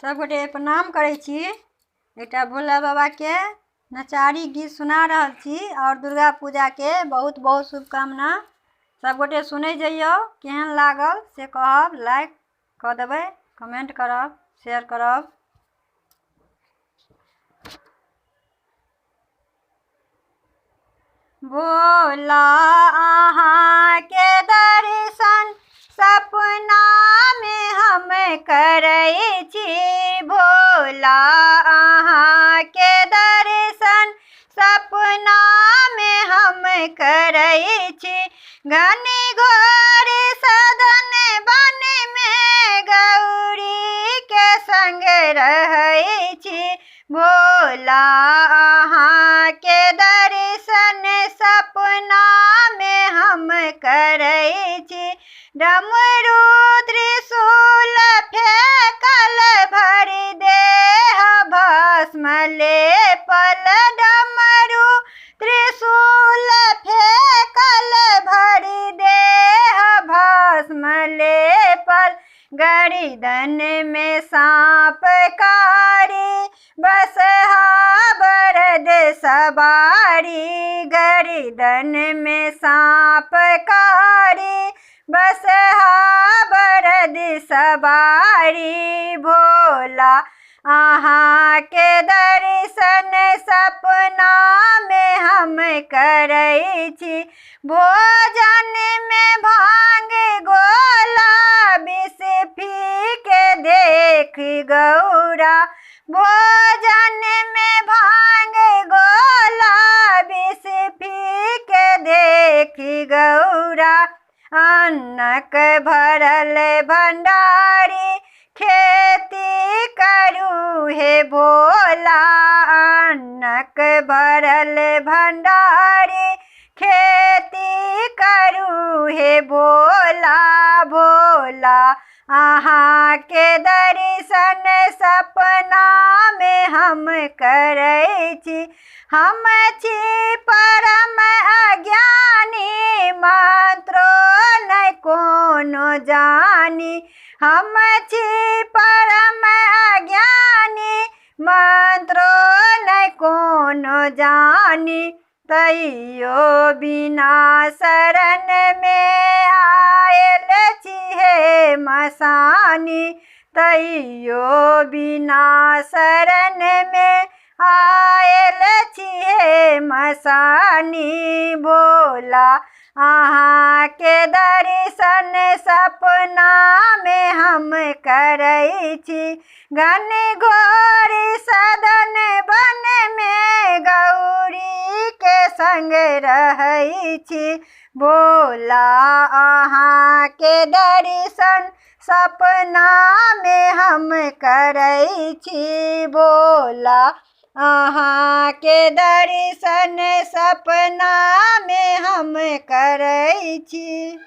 सभगोटे प्रणाम करै छी। एकटा भोला बाबाके नचारी गीत सुना रहल छी आओर दुर्गा पूजाके बहुत बहुत शुभकामना। सभगोटे सुनै जइयौ, केहन लागल से कहब, लाइक कऽ देबै, कमेंट करब, शेयर करब। भोला अहाँके दर्शन सपनामे हम करै छी। भोला अहाँके दर्शन सपनामे हम करै छी। घनी घोर सदन वनमे गौरीके संग रहै छी। भोला अहाँके दर्शन सपनामे हम करै छी। डमरू त्रिशूल फेकल भरि देह भस्म लेपल। डमरू त्रिशूल फेकल भरि देह भस्म लेपल। गर्दनमे साँप कारी बसहा बरद सवारी। गर्दनमे साँप कारी बसहा बरद सवारी। भोला अहाँके दर्शन सपनामे हम करै छी। भोजनमे भाङ्ग गोला विष फीके देख गौरा। भोजनमे भाङ्ग गोला विष फीके देख गौरा। अन्नक भरल भण्डारी खेती करू हे भोला। अन्नक भरल भण्डारी खेती करू हे भोला। भोला अहाँके दर्शन सपनामे हम करै छी। हम छी परम अज्ञानी मंत्रो नहि कोनो जानी। हम छी परम अज्ञानी मंत्रो नहि कोनो जानी। तैयो बिना शरणमे आयल छी हे मसानी। तैयो बिना शरणमे आयल छी हे मसानी। भोला अहाँके दर्शन सपनामे हम करै छी। घन घोर सदन वनमे गौरीके संग रहै छी। भोला अहाँके दर्शन सपनामे हम करै छी। भोला अहाँके दर्शन सपनामे हम करै छी।